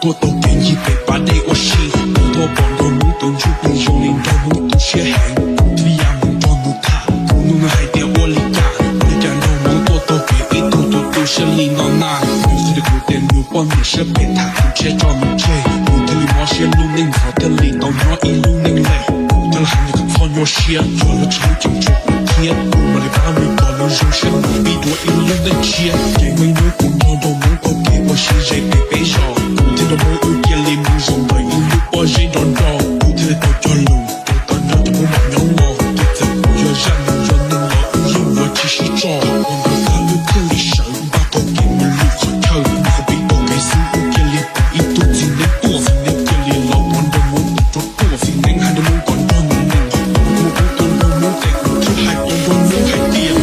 Tuaj taug kev ncig pem pas dej ua si, kuv tuaj pom nraug Hmoob tus ntsuj plig zoo li nraug Hmoob tu siab heev, kuv thiaj li ya mus nrog nws tham. Kuv nug nws hais tias ua li cas, ua li cas nraug Hmoob tuaj taug kev ib tug tus tu siab li no na. Nws xav tias kuv tias nws poj niam siab phem tham kuv tshiab tso nws tseg, kuv thiaj li mob siab lub neej ntxhov thiaj li tau nyob ib lub neej lem. Kuv thiaj li hais nws kom txhob nyuaj siab, yog lawv tsis hlub ces tso kuv thiab, kuv mam li pab nws kom nws zoo siab mus pib dua ib lub neej tshiab. Ces muaj ib hnub kuv nrog nraug Hmoob taug kev ua si ze pem peb zos, kuv thiab nraug Hmoob wb cia li mus zaum ntawm ib lub pob zeb nrov nrov, kuv thiaj li tau cog lus rau tag nrho cov Hmoob mos nyob no, ces txawm kuv yog zaj neeg yog neeg los wb yeej yuav tsis sib tso. Ua ntawd tag wb thiaj li sawv npaj taug kev mus lwm qhov chaw, mus qhov pib taug kev xwb wb cia li pom ib tug txiv neeb tuaj, txiv neeb cia li los pov nraug Hmoob tus rog tuaj, txiv neeb hais nraug Hmoob kom nrog nws mus, kuv mus kuv tus nraug Hmoob ces kuv thiaj hais rau nraug Hmoob hais tias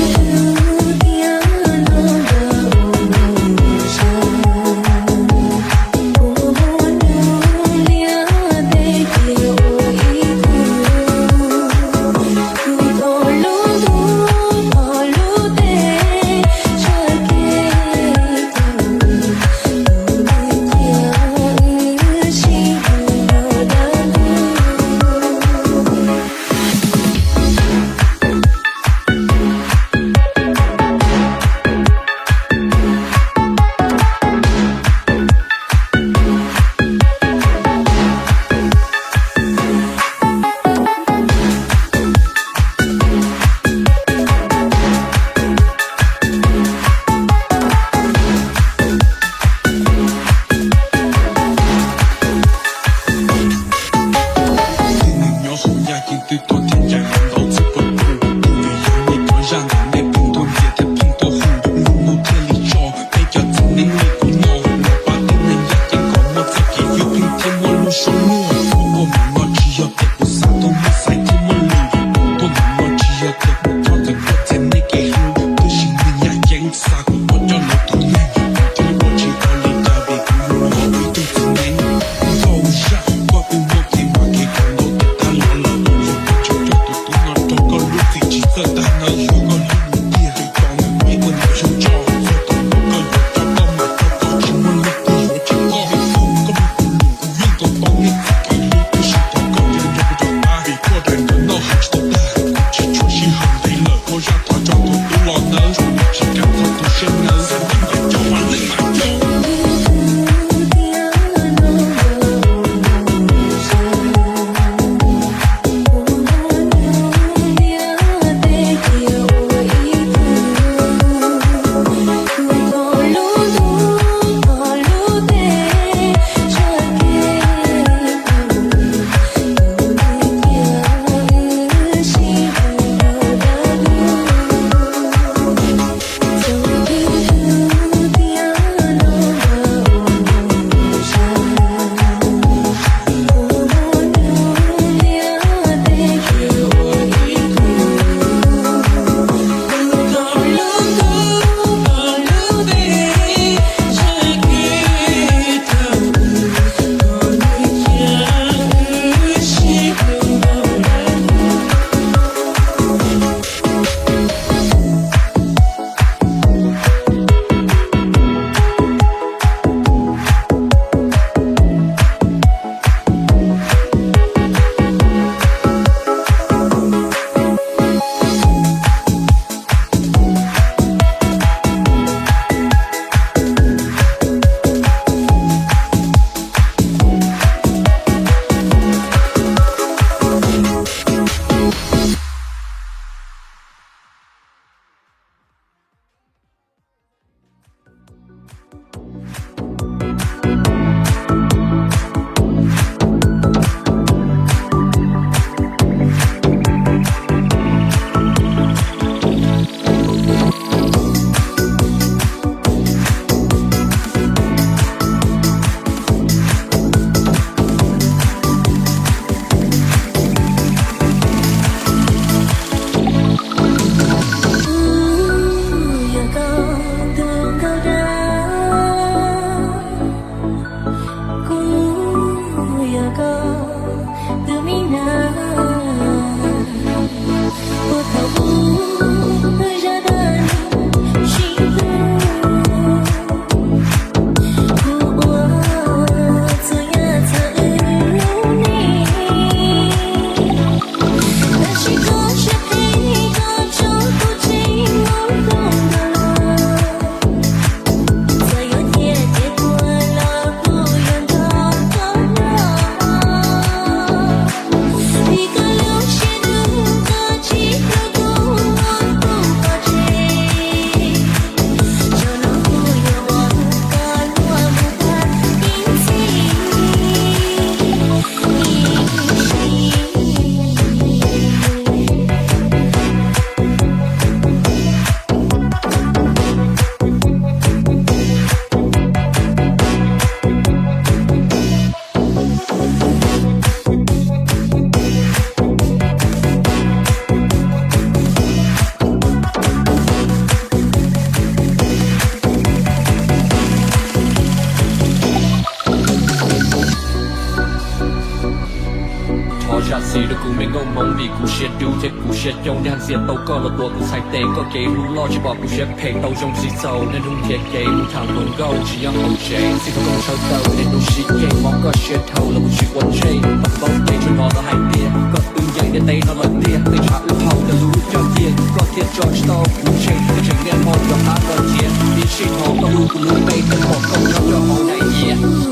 Txim rau kuv me nkauj hmoob vim kuv siab dub thiab kuv siab coob, thiaj ntxias tau koj los tuav kuv txhais tes. Koj kev hlub loj tsis pom kuv siab phem, tau zoo tsis txaus nej hnub nrhiav kev mus tham hluas nkauj tsis nyob hauv tsev. Txij thaum koj mus sawv daws nej hnub sib ceg, mob koj siab dhau los kuv tsis quav ntsej. Tau kuv paub ces tsuas hnov lawv hais tias koj twb nyeem ntiaj teb no lawm tiag, tej tshav wb haus koj lub coj tiag, koj thiaj tso tsis tau kuv tseg. Koj tseem niaj hmo rov qab los nrhiav, ib sij hmo koj hu kuv lub npe, pom koj nyob rau hauv daim yias.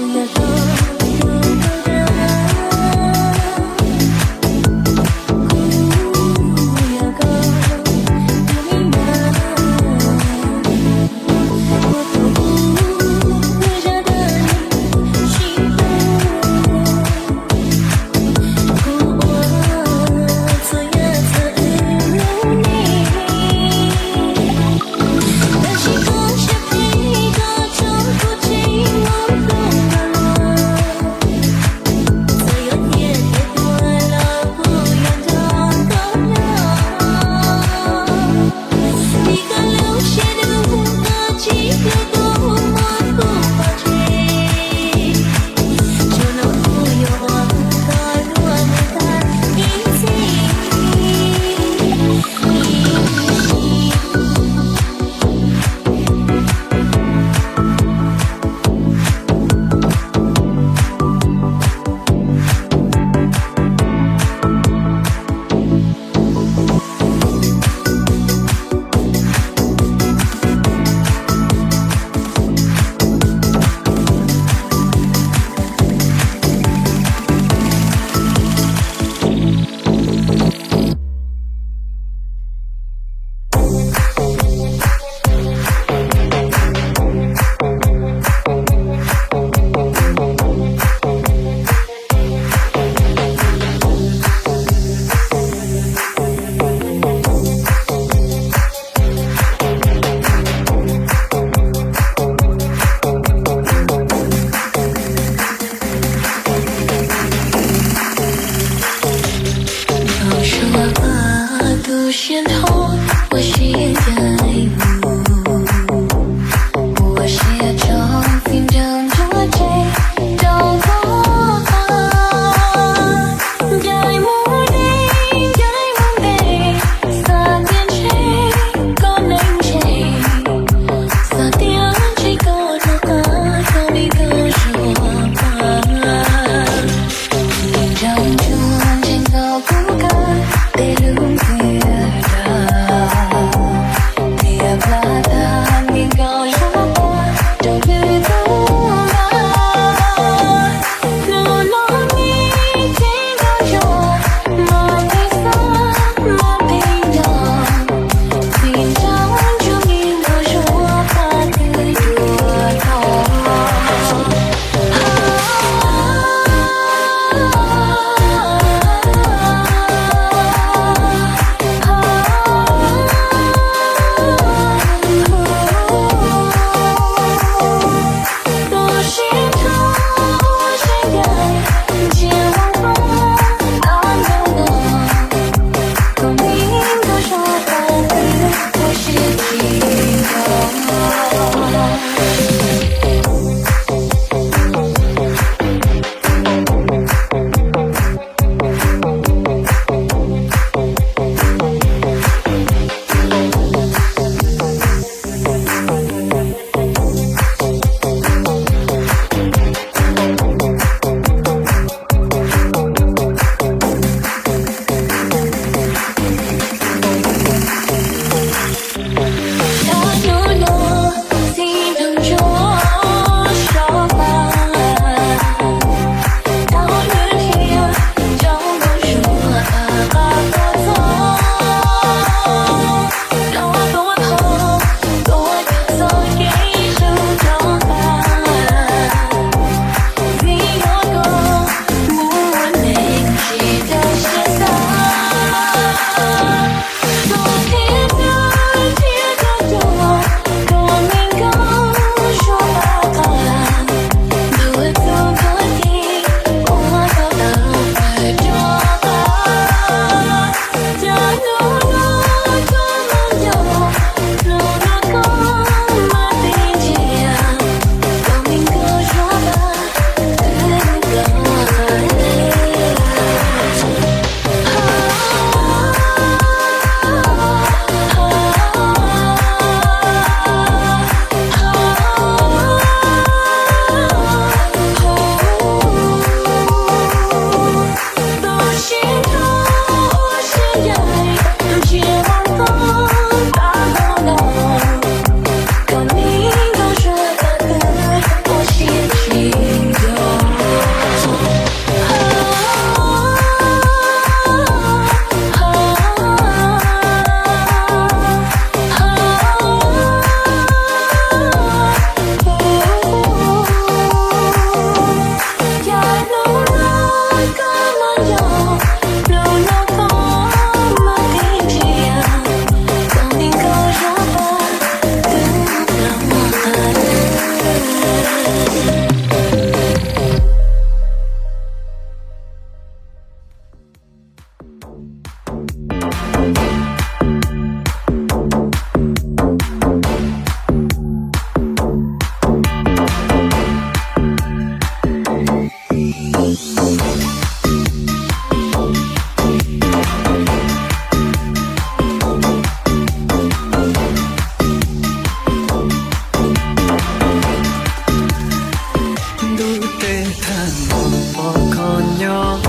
Tag npaum pom koj nyob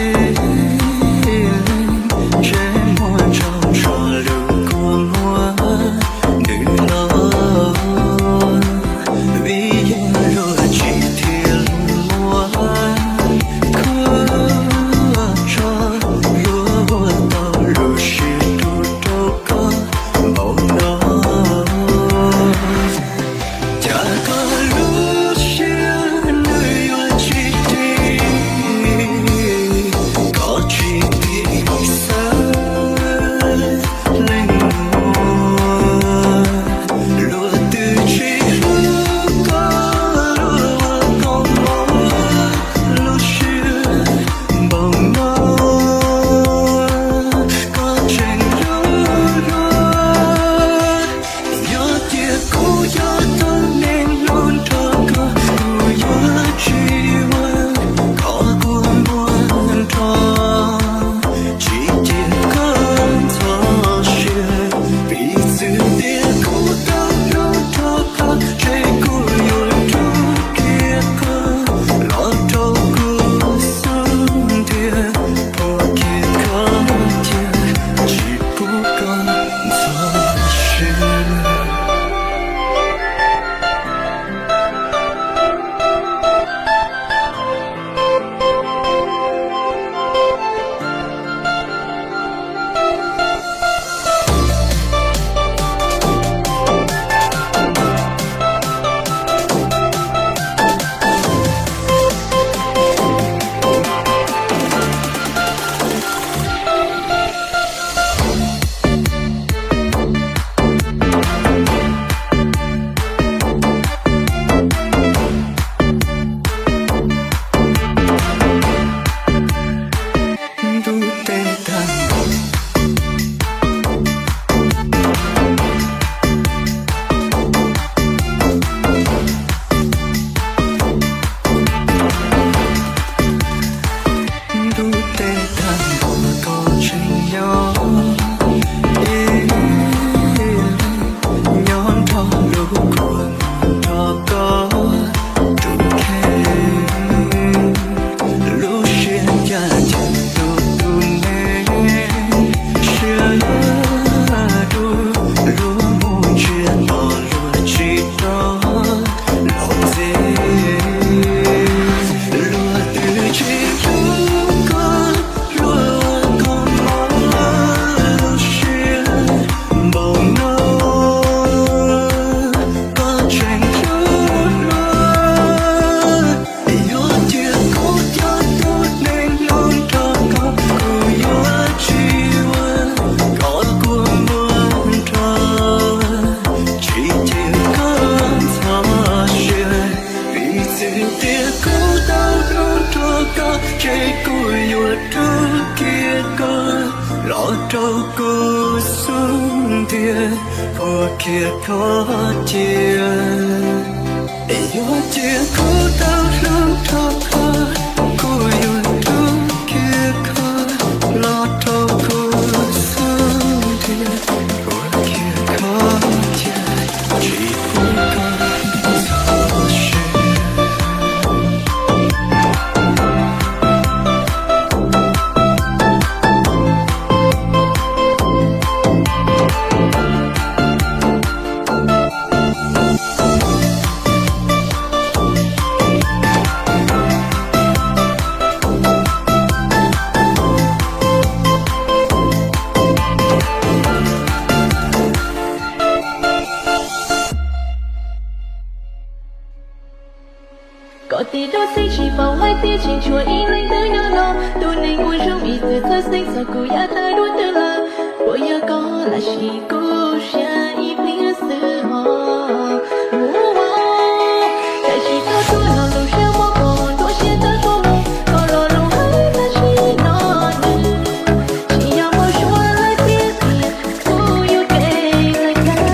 ib leeg, ntsej muag ntsog ntsog lus kua muag nws hlob, vim yog luag tsis thiaj muaj khuab tso, luag ua tau lub siab rau rau koj npaum no. Cas koj lub siab nws yuav tsis dim, koj tsis tim xav leej muag, luag twb tsis hlub koj, luag ua koj mob lub siab npaum no, koj tseem hlub luag. Yog tias kuv yog tus neeg hluas nrog koj, kuv yuav tsis ua koj kua muag nrog, tsis cia koj ntxhov siab. Piv txwv tias kuv tau hlub rau koj, ces kuv yuav rub kiag koj los rau kuv xub ntiag, puag kiag koj cia, tsis pub koj ntxhov siab. Ntuj teb tag npaum, ntuj teb tag npaum koj tseem nyob ib leeg, nyob nrog lub kua muag nrog koj rub kheej. Lub siab ncaj ncees rau tus neeg siab dub, luag mus ntsiag to luag tsis rov los ntxiv. Luag twb tsis hlub koj, luag ua koj mob lub siab npaum no, koj tseem hlub luag. Yog tias kuv yog tus neeg hluas nrog koj, kuv yuav tsis ua koj kua muag nrog, tsis cia koj ntxhov siab. Piv txwv tias kuv tau hlub rau koj, ces kuv yuav rub kiag koj los rau kuv xub ntiag, puag kiag koj cia. Yog tias kuv tau hlub rau koj, kuv yuav rub kiag koj los rau kuv xub ntiag, puag kiag koj cia, tsis pub koj ntxhov siab. Koj tej dab xib tsis paub hais tias tseem tshuav ib leeg twg nyob no, tus neeg uas zoo ib txwm txhawj xeeb txog kuv yav tawm dua twg lawm, puas yog koj los sis kuv siab ib pliag xwb hos. Ua, koj tsis tau tuaj los lub siab muaj pom nruab siab tawg tuaj mus, koj los lub hais tam sim no nws tsis yog npau suav hais tias tias kuv yuav kev lawm ntag.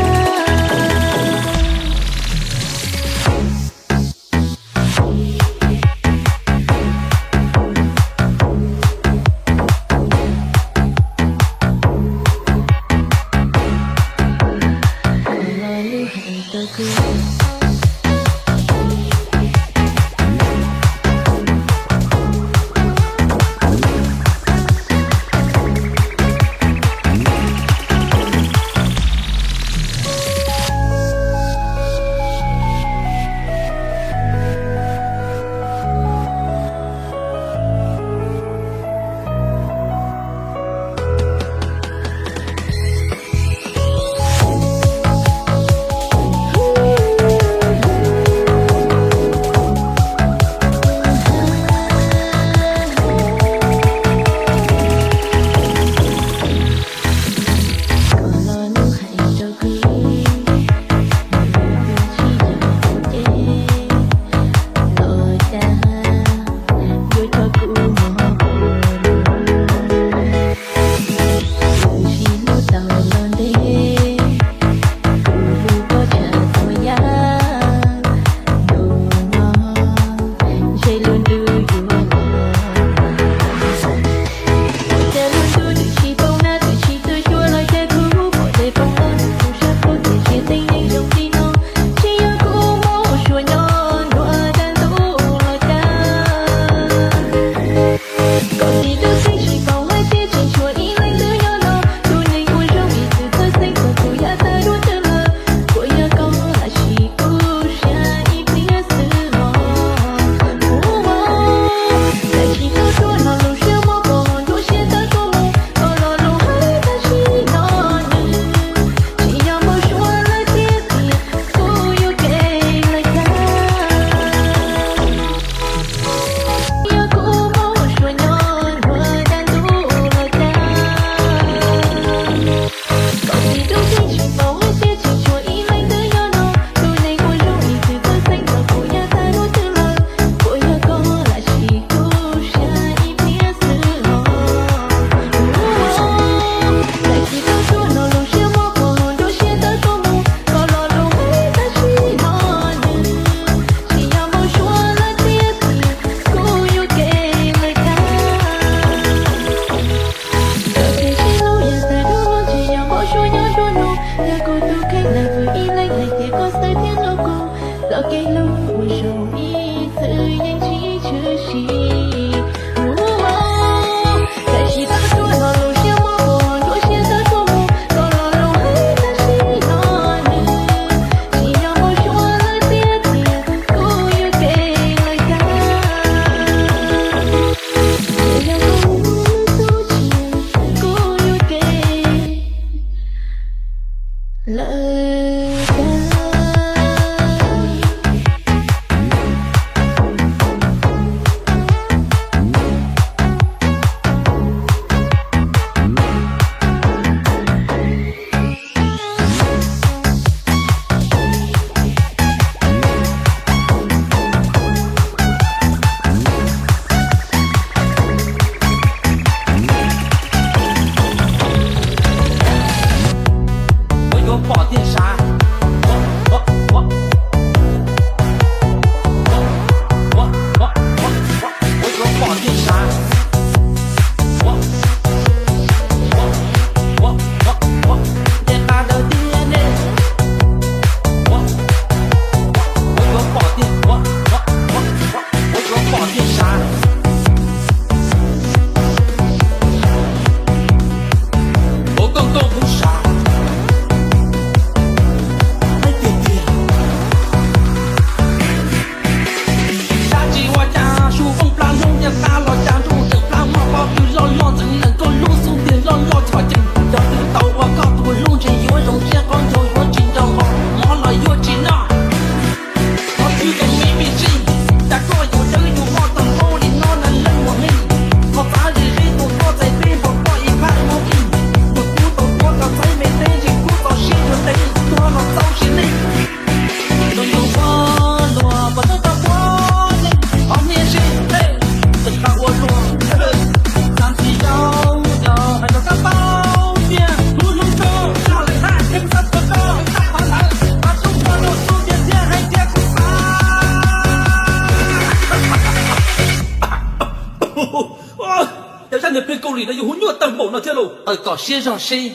Kaus lim no yus hu nyuaj tawg npaum no thiab lauj. Qaws kom siab zog seb.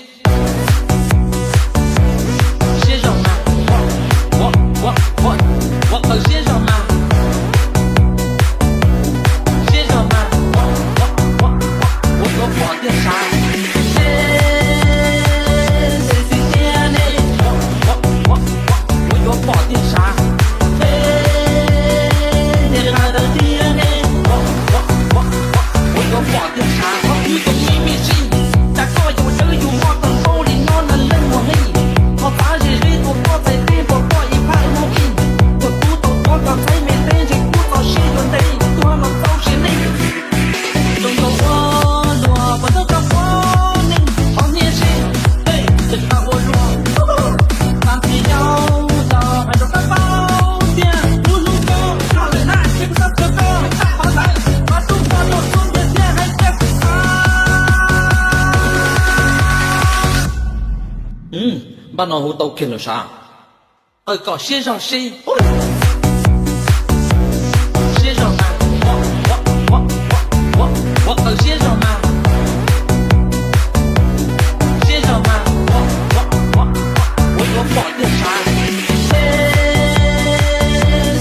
Siab zog mas. Ua, ua, ua, ua qaws siab zog mas. Siab zog mas. Ua, ua, ua, ua yuav pom tiag sav. Seb, seb, seb tiag ne. Ua, ua, ua, ua, ua yuav pom tiag sav. Seb, seb, seb tiag ne. Ua, ua, ua, ua yuav pom tiag sav. Qhov twg tus me me sij, cas koj yuav dawb yus moj tag npaum li no na leej muag heej. Qhov txav ze zeb tus koj txhais teb npog koj ib phab ib hmoob ib. Tuam tub tau tuav koj txhais me teb ntshe kub txoj sia yuav ntev tuag los txaus sia neej. Zoo nkaus ua luag puas txawj koj pov neeg qhov niaj seb, tej tseem qab ua luag. Txav txiv yau los hais rau koj paub tiag, lub hlub koj noj lawm na, seb kuv txhob txhawj koj txhaj qhov ntawd, mas tub npog rau txhua ntiag thiab hais tias kuv txhob. Npaj no hu tau kiag lawm sav. Qaws kom siab zog seb. Siab zog mas. Ua, ua, ua, ua, ua qaws siab zog mas. Siab zog mas. Ua, ua, ua, ua yuav pom tiag sav. Seb,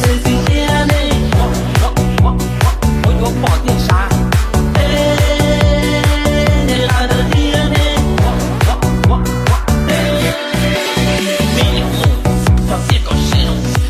seb tiag ne. Ua, ua, ua, ua yuav pom tiag sav. Seb, seb tiag ne. Ua, ua, ua, ua, seb. Me nyuam, txog tiag kom siab zog.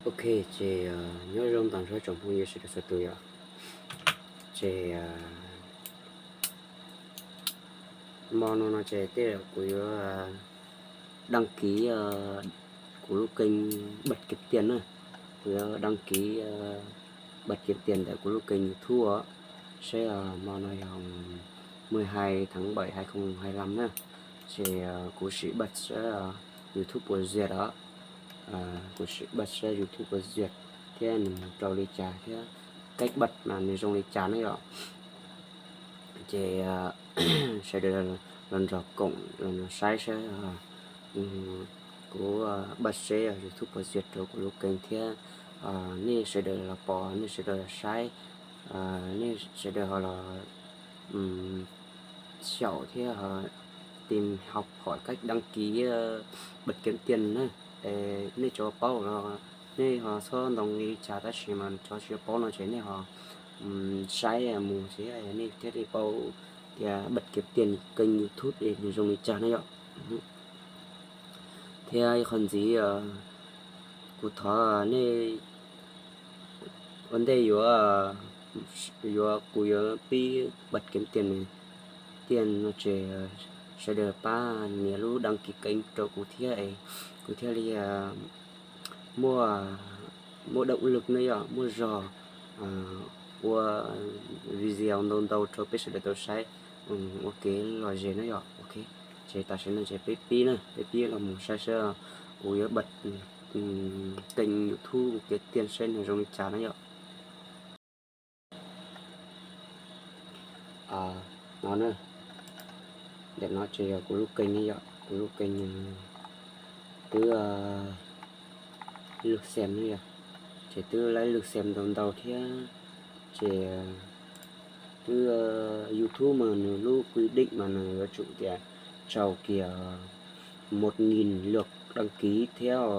Ok, ces nyob zoo tag nrho tsoom phooj ywg sawv daws txhua tus yom. Ces hmo no no ces tej zaum kuv yuav đăng ký kuv lub kênh bật kiếm tiền na. Kuv yuav đăng ký bật kiếm tiền ntawm kuv lub kênh YouTube os. Seb hmo no yog mười hai tháng bảy hai không hai lăm na. Ces kuv sim bật seb YouTube của Duyệt os. Kuv sim bật seb YouTube của Duyệt thiab nws rau li cas thiab cách bật mas nws zoo li cas na yom. Ces sawv daws los nrog koom los nrog saib seb kuv bật seb YouTube của Duyệt rau kuv lub kênh thiab nej sawv daws los pom, nej sawv daws los saib, nej sawv daws ho los xyaum thiab ho tìm học hỏi cách đăng ký bật kiếm tiền na. Nej tsuas paub los nej ho txhob ntoo li cas, tab sis mas cov tsis paub no ces nej ho saib mus ces nej thiaj li paub tias bật kiếm tiền kênh YouTube es nws zoo li cas na yom. Thiab ib qho ntxiv, kuv thov nej ua ntej yuav, yuav kuv yuav pib bật kiếm tiền, tiền no ces sawv daws pab nias lub đăng ký kênh rau kuv thiab es kuv thiaj li muaj, muaj động lực na yom, muaj zog ua video ntau ntau rau peb sawv daws tau saib ua kev lom zem na yom. Ok, ces tam sim no ces peb pib na, peb pib los mus saib seb kuv yuav bật kênh YouTube kiếm tiền seb nws zoo li cas na yom. No na, ntawm no ces yog kuv lub kênh ne yom, kuv lub kênh twb lượt xem ne yom, ces twb lượt xem ntau ntau thiab. Ces twb, YouTube mas nws lub quy định mas nws yuav tsum tias tsau kiag một nghìn lượt đăng ký thiab,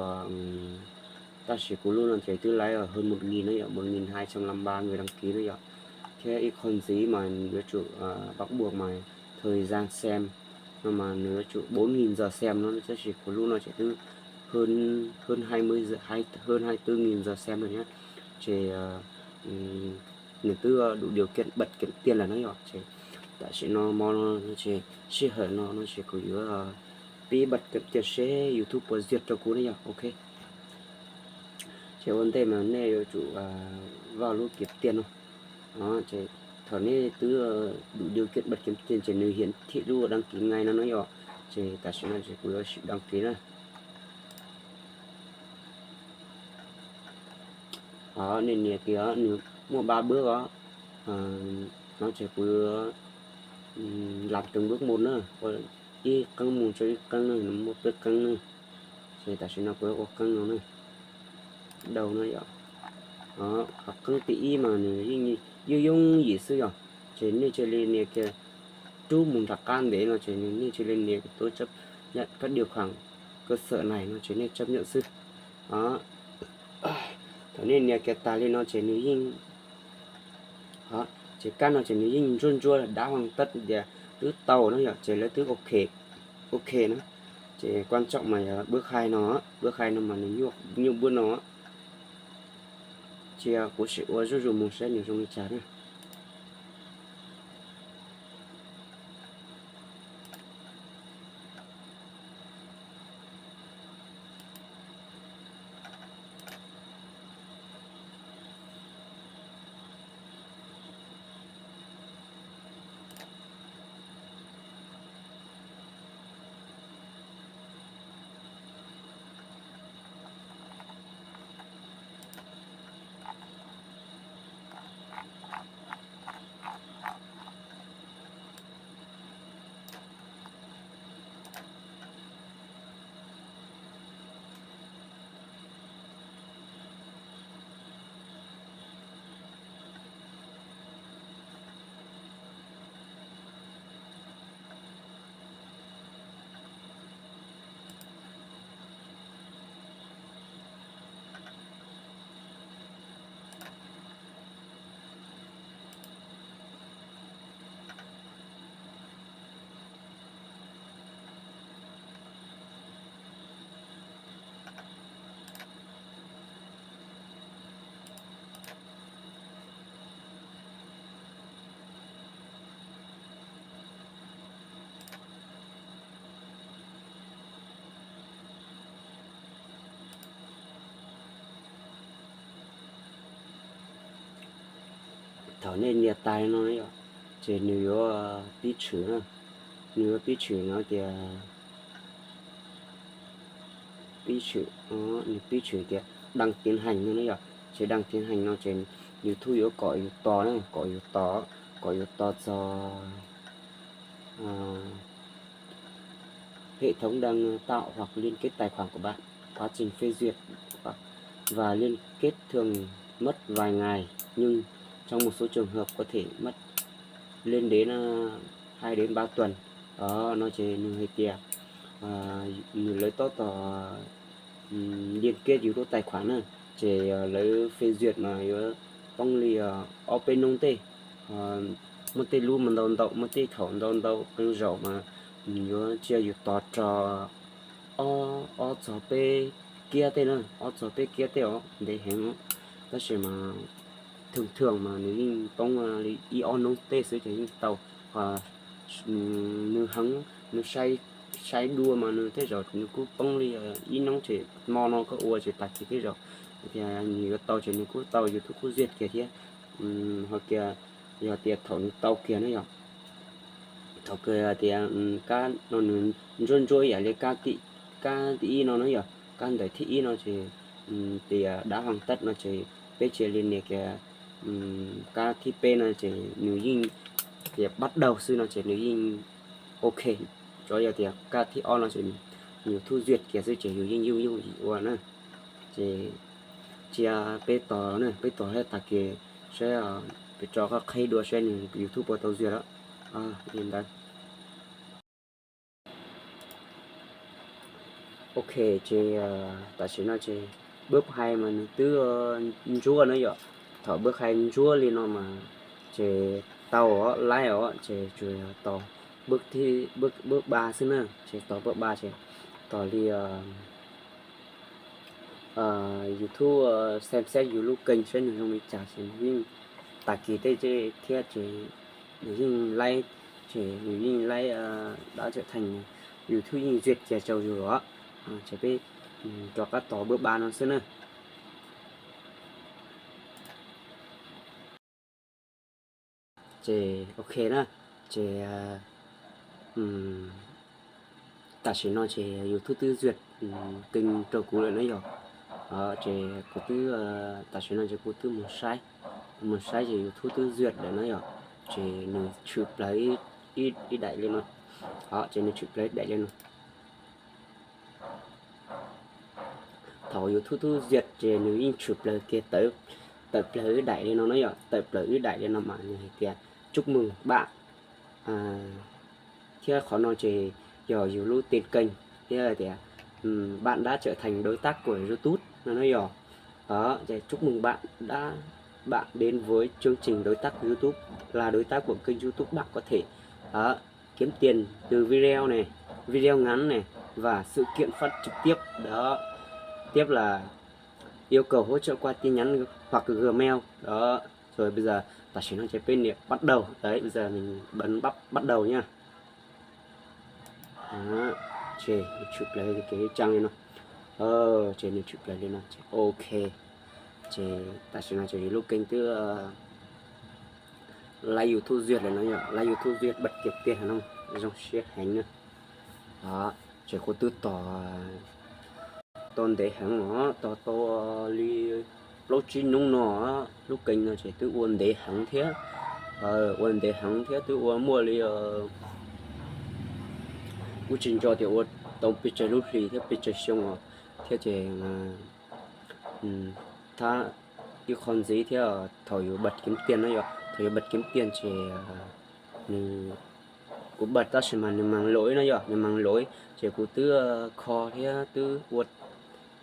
tab sis kuv lub no ces twb lượt hơn một nghìn na yom, một nghìn hai trăm năm ba người đăng ký na yom. Thiab ib qho ntxiv mas yuav tsum bắt buộc mà thời gian xem no mas nws yuav tsum bốn nghìn giờ xem no, tab sis kuv lub no ces twb hơn, hơn hai mươi giờ, hai, hơn hai mươi tư nghìn giờ xem rồi nhá. Ces nws twb đủ điều kiện bật kiếm tiền lawm na yom. Ces tam sim no mo no ces sij hawm no no ces kuv yuav pib bật kiếm tiền seb YouTube puas duyệt rau kuv ne yom. Ok, ces ua ntej mas nej yuav tsum vaj lub kiếm tiền no. Ces thaum nej twb đủ điều kiện bật kiếm tiền ces nws hiển thị lub đăng ký ngay no no yom. Ces tam sim no ces kuv yuav sim đăng ký na. Nej nias kiag nws muaj ba bước os. No ces kuv yuav làm từng bước một na, ua ib qeeb mus rau ib qeeb na, nws muaj peb qeeb na. Ces tam sim no kuv yuav ua qeeb no na, đầu na yom. Qhov qeeb thib ib mas nws yeej yooj yooj yim xwb yom. Ces nej cia li nias kiag rub mus nram qab ntev no ces nej cia li nias kiag tôi chấp nhận các điều khoản cơ sở này no ces nej chấp nhận xwb. Thaum nej nias kiag tas li no ces nws yeej, ces kab no ces nws yeej ntsuab ntsuab đá hoàn tất tias twb tau na yom, ces lawv twb ok, ok na. Ces quan trọng mà yog bước hai no, bước hai no mas nws nyuaj, nyuaj npaum no. Cia kuv sim ua zuj zus mus saib nws zoo li cas na. Thaum nej nias tag no yom, ces nws yuav pib tshwm na, nws yuav pib tshwm no tias pib tshwm, nws pib tshwm tias đăng tiến hành no na yom. Ces đăng tiến hành no ces YouTube yuav kom yus tos na, kom yus tos, kom yus tos txog hệ thống đang tạo hoặc liên kết tài khoản của bạn. Quá trình phê duyệt và liên kết thường mất vài ngày, nhưng trong một số trường hợp có thể mất lên đến hai đến ba tuần. Đó, no ces nws hais tias nws lawv tab tom liên kết yus lub tài khoản na, ces lawv phê duyệt mas yuav poob li ob peb hnub tej. Muaj tej lub mas ntau ntau, muaj tej thaum ntau ntau, qee zaum mas yuav cia yus tos rau ob txog peb kiab tej na, ob txog peb kiab tej os, ntev heev. Tab sis mas thường thường mas nws yeej poob li ib ob hnub tej xwb ces yeej tau. Nws heev, nws saib dua mas nws tej zaum nws kuj poob li ib hnub ces hmo no koj ua ces tag kis tej zaum tias nws yuav tau ces nws kuj tau, YouTube kuj duyệt kiag thiab. Ho kiag yog tias thaum nws tau kiag na yom, thaum kawg tias kab no nws ntsuab ntsuab ib yam li kab thib ib no na yom, kab ntawm thib ib no ces tias đã hoàn tất no ces peb cia li nias kiag kab thib peb no ces nws yeej tias bắt đầu xwb no ces nws yeej ok. Tsuav yog tias kab thib ob no ces YouTube duyệt kiag xwb ces yus yeej yooj yooj yim ua na. Ces cia peb tos na, peb tos thiab tag kis saib, peb tso qhov qhib dua saib nws YouTube puas tau duyệt lawm li ntawd. Ok, ces tam sim no ces bab hais mas nws twb ntsuab na yom. Thaum bab hais ntsuab li no mas ces tau os, laib os, ces tsuas yog tos bab ba xwb na, ces tos bab ba ces tos li YouTube xem xét yus lub kênh saib nws zoo li cas ces nws yeej tag kis tej thiab ces nws yeej laib, ces nws yeej laib đã trở thành, YouTube yeej duyệt kiag rau yus os. Ces peb rov qab tos bab ba no xwb na. Ces ok na, ces tam sim no ces YouTube twb duyệt kênh rau kuv lawm na yom. Ces kuv twb, tam sim no ces kuv twb mus saib, mus saib ces YouTube twb duyệt lawm na yom. Ces nws tshwm plaws ib daim li no, ces nws tshwm plaws ib daim li no. Thaum YouTube twb duyệt ces nws yeej tshwm plaws kiag tawm plaws ib daim li no na yom, tawm plaws ib daim li no mas nws hais tias chúc mừng bạn, thiab qhov no ces yog yus lub tên kênh thiab tias bạn đã trở thành đối tác của YouTube no na yom. Chúc mừng bạn đã, bạn đến với chương trình đối tác YouTube, là đối tác của kênh YouTube, bạn có thể kiếm tiền từ video này, video ngắn này và sự kiện phát trực tiếp đó. Tiếp là yêu cầu hỗ trợ qua tin nhắn hoặc Gmail đó. Rồi bây giờ tam sim no ces peb nias bắt đầu. Đấy, bây giờ mình bấm bắt, bắt đầu nha. Đó, ces nws tshwm plaws kev căng li no. Ces nws tshwm plaws li no ces ok. Ces tam sim no ces yus lub kênh twb laib YouTube duyệt lawm no yom, laib YouTube duyệt bật kiếm tiền no, zoo siab heev na. Ces kuv twb tos tau ntev heev os, tos tau li plaub tsib hnub no, lub kênh no ces twb ua ntev heev thiab, ua ntev heev thiab twb ua muaj li, kuv tsis nco tias ua tau pes tsawg lub hlis thiab pes tsawg xyoo os, thiab ces thab ib qho ntxiv thiab thaum yus bật kiếm tiền no yom, thaum yus bật kiếm tiền ces nws, kuv bật tab sis mas nws màng lỗi no yom, nws màng lỗi ces kuv twb kho thiab twb ua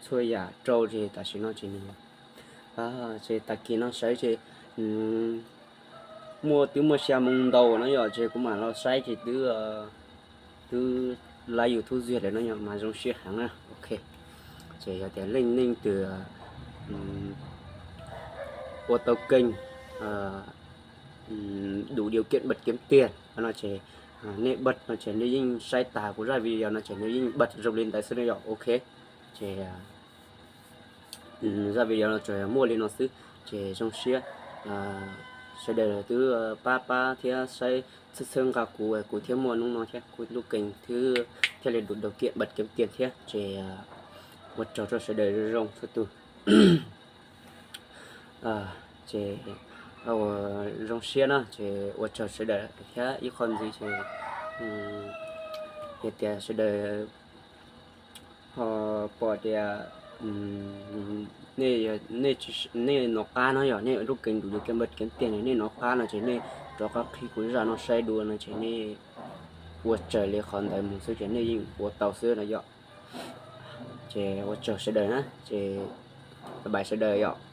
txhua yam rau ces tam sim no ces nws, ces tag kis no saib ces muaj, twb muaj xya moo ntau no yom, ces kuv mam los saib ces twb, twb laib YouTube duyệt lawm no yom, mas zoo siab heev na. Ok, ces yog tias leej neeg twg ua tau kênh đủ điều kiện bật kiếm tiền no ces nej bật no ces nej yeej saib tas kuv zaj video no ces nej yeej bật zoo li ntawd xwb no yom. Ok, ces zaj video no tsuas muaj li no xwb, ces zoo siab, sawv daws twb pab pab thiab saib txhawb txhawb nqa kuv, kuv thiaj muaj hnub no thiab kuv lub keeb thiaj li đủ điều kiện bật kiếm tiền thiab ces ua tsaug rau sawv daws zoo zoo txhua tus. Ces ua zoo siab na ces ua tsaug sawv daws thiab ib qho ntxiv ces yog tias sawv daws ho pom tias nej nov qab no yog nej lub keeb đủ điều kiện bật kiếm tiền no nej nov qab no ces nej rov qab qhib kuv zaj no saib dua no ces nej ua raws li qhov ntawd mus xwb ces nej yeej ua tau xwb no yom. Ces ua tsaug sawv daws na ces bye bye sawv daws yom.